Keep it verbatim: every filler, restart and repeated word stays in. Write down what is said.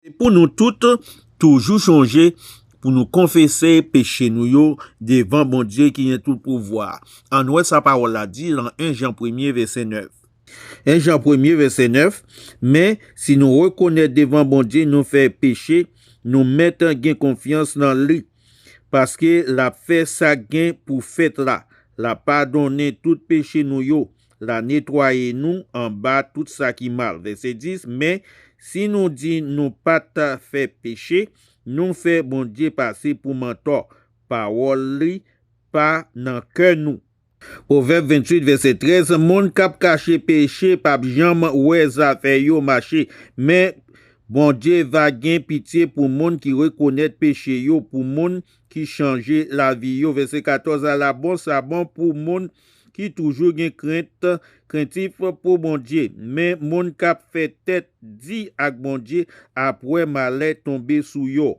Se pou nou tout toujou chonje pou nou konfese peche nou yo devan Bondye ki gen tout pouvwa. Ann wè sa pawòl la di nan en Jan premye vèsè nèf. En Jan premye vèsè nèf, men si nou rekonèt devan Bondye nou fè peche, nou mèt gen konfyans nan li, paske l ap fè sa k gen pou fèt la. L ap padonnen tout peche nou yo, l a netwaye nou anba tout sa ki mal. Vèsè dis, men si nou di nou pa t fè peche, nou fè Bondye pase pou mantò, pawòl li pa nan kè nou. Pwovèb venntuit, vèsè trèz, moun k ap kache peche p ap janm wè zafè yo mache, men Bondye va gen pitye pou moun ki rekonèt peche yo, pou moun ki chanje lavi yo. Vèsè katòz, ala bon sa bon pou moun ki toujou gen krent, krentif pou Bondye, men moun k ap fè tèt di ak Bondye ap wè malè tonbe sou yo.